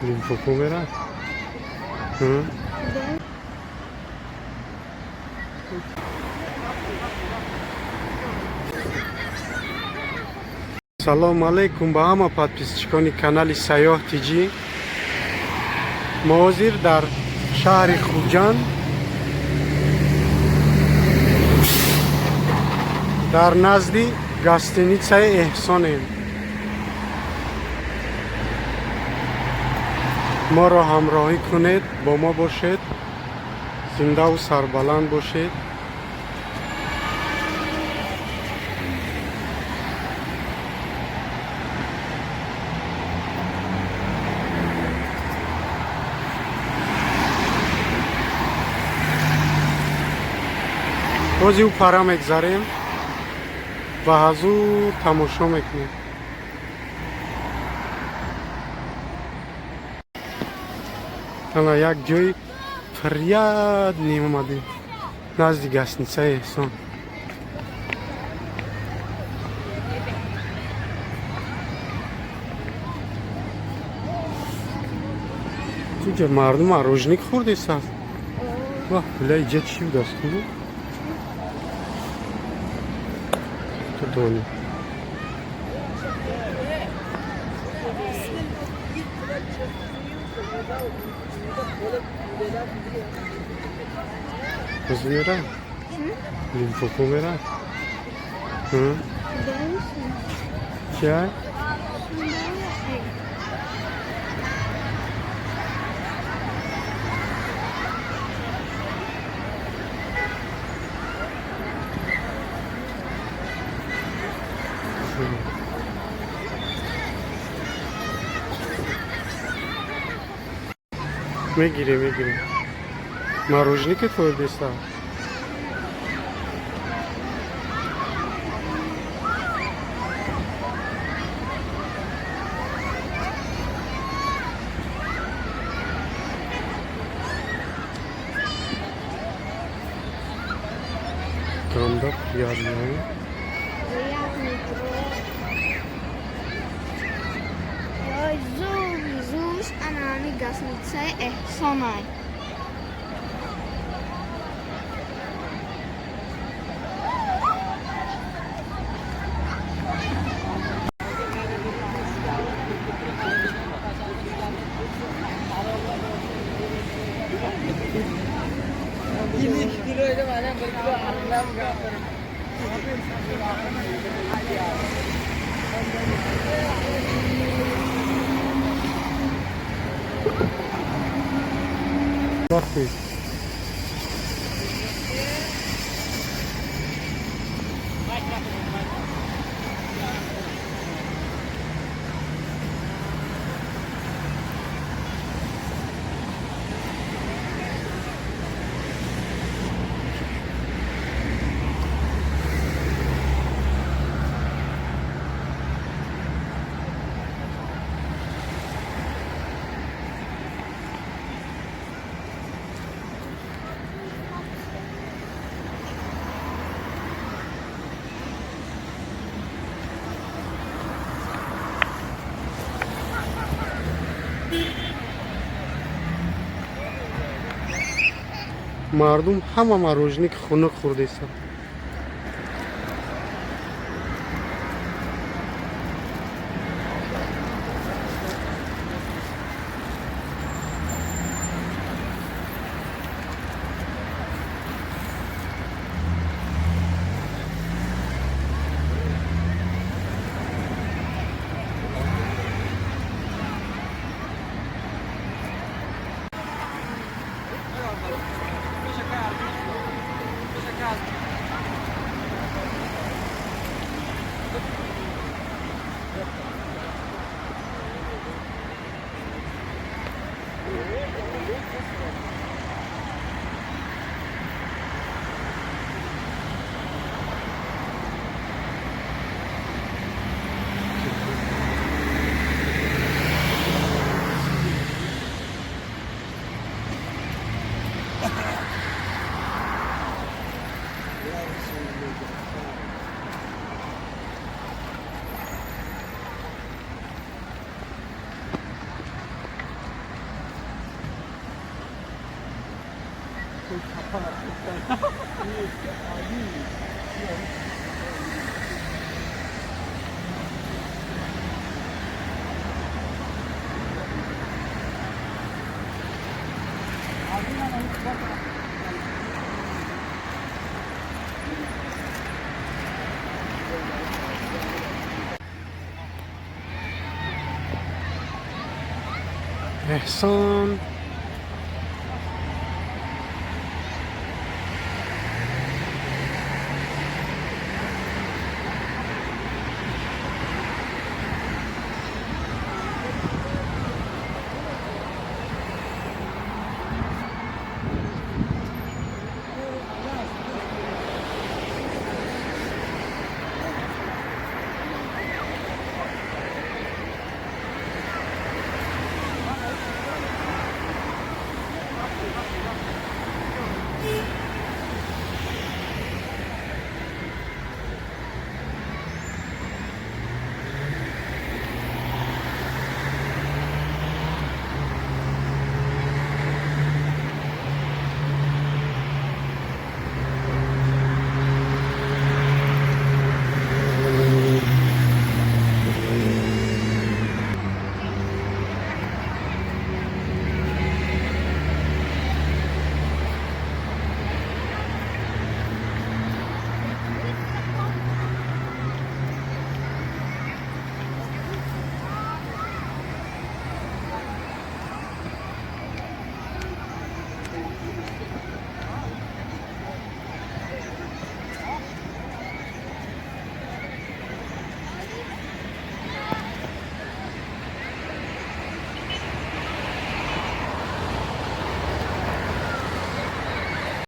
Лимпопо мера? Салому алейкум ба ҳама подписчикони канали Сайёҳ Тиҷӣ. Мо ҳозир дар шаҳри Хуҷанд, дар назди гостиницаи Эҳсонем. Моро ҳамроҳӣ кунед, бо мо бошед, зиндаву сарбаланд бошед. Бози ӯ пара мегзарем ва ҳазур тамошо мекунем. Ана як ҷои приятный омадем, назди гостиницаи Эҳсон. Туҷа мардум мороженик хӯрдесад. Вах, бля, иҷа чӣ будааст? Хуб, ту донӣ. Бози мера? Лимпопо мера? Чай? Мегирем, мегирем. Мороженики хӯрдеста. Ганда приятно. Приятный. Ой, зур, зур, анами гостиницаи Эҳсонай. Вақте мардум ҳама мороженик хунук хӯрдесанд. Эҳсон.